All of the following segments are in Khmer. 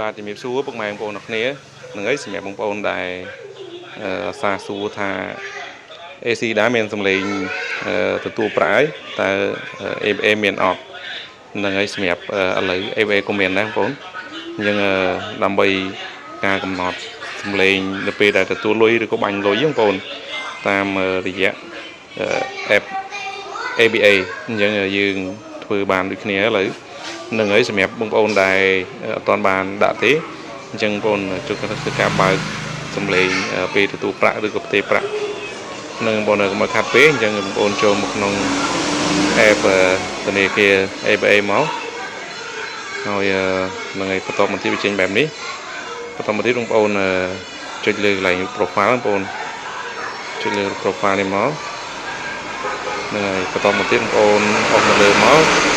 បាទជំរាបសួរពុកម៉ែបងប្អូនអរគ្នានឹងហើយសម្រាប់បងប្អូនដែលអាសាសួរថា ACLEDA មានសំឡេងទទួលប្រាក់ហើយតើ ABA មានអត់នឹងហើយសម្រាប់ឥឡូវ ABA ក៏មានដែរបងប្អូនអញ្ចឹងដើម្បីការកំណត់សំឡេងនៅពេលដែលទទួលលុយឬក៏បាញ់លុយហ្នឹងបងប្អូនតាមរយៈ app ABA អញ្ចឹងយើងធ្វើបានដូចគ្នាឥឡូវនឹងហើយសម្រាប់បងប្អូនដែលអត់ទាន់បានដាក់ទេអញ្ចឹងបងប្អូនជួយធ្វើការបើកសំឡេងពេលទទួលប្រាក់ឬក៏ផ្ទេរប្រាក់នឹងបងប្អូនកុំឲ្យខាត់ពេកអញ្ចឹងបងប្អូនចូលមកក្នុង app ធនាគារ ABA មកហើយនឹងហើយបន្តមកទៀតវាចេញបែបនេះបន្តមកទៀតបងប្អូនចុចលើកន្លែង profile បងប្អូនចុចលើ profile នេះមកហ្នឹងហើយបន្តមកទៀតបងប្អូនអស់មកលើមក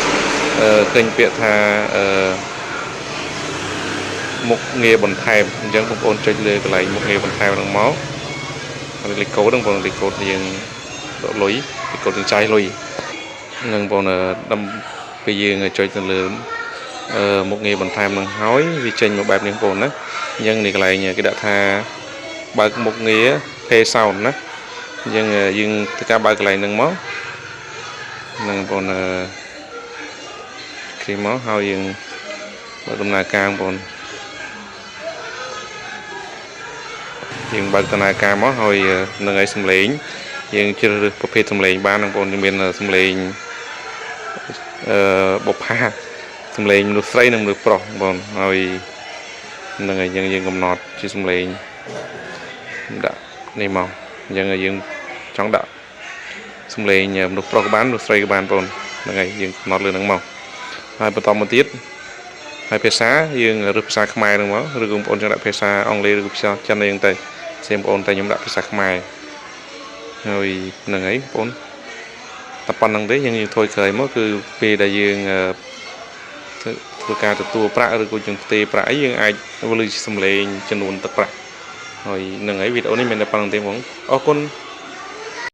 អឺឃើញពាក្យថាអឺមុខងារបន្ថែមអញ្ចឹងបងប្អូនចុចលើកន្លែងមុខងារបន្ថែមហ្នឹងមកហើយលេខកូដហ្នឹងបងប្អូនលេខកូដយើងដកលុយលេខកូដយើងចាយលុយនឹងបងប្អូនដើម្បីយើងចុចទៅលើអឺមុខងារបន្ថែមហ្នឹងហើយវាចេញមកបែបនេះបងប្អូនណាអញ្ចឹងនេះកន្លែងគេដាក់ថាបើកមុខងារ Pay Sound ណាអញ្ចឹងយើងធ្វើការបើកកន្លែងហ្នឹងមកនឹងបងប្អូនគ្រីមកហើយយើងបើកដំណើរការបងប្អូនយើងបើកដំណើរការមកហើយនឹងឲ្យសំឡេងយើងជ្រើសរើសប្រភេទសំឡេងបានបងប្អូនយើងមានសំឡេងអឺបុប្ផាសំឡេងមនុស្សស្រីនិងមនុស្សប្រុសបងប្អូនហើយនឹងឲ្យយើងយើងកំណត់ជាសំឡេងដាក់នេះមកអញ្ចឹងយើងចង់ដាក់សំឡេងមនុស្សប្រុសក៏បានមនុស្សស្រីក៏បានបងប្អូនហ្នឹងហើយយើងកំណត់លើហ្នឹងមកហើយបន្តមកទៀតហើយភាសាយើងរើសភាសាខ្មែរហ្នឹងមកឬក៏បងប្អូនចង់ដាក់ភាសាអង់គ្លេសឬក៏ភាសាចិនអីហ្នឹងទៅសេបងប្អូនតែខ្ញុំដាក់ភាសាខ្មែរហើយហ្នឹងហើយបងប្អូនតែប៉ុណ្្នឹងទេយើងយើងថយក្រោយមកគឺពេលដែលយើងធ្វើការទទួលប្រាក់ឬក៏យើងផ្ទេរប្រាក់អីយើងអាចលឺសំឡេងចំនួនទឹកប្រាក់ហើយហ្នឹងហើយវីដេអូនេះមានតែប៉ុណ្្នឹងទេបងអរគុណ។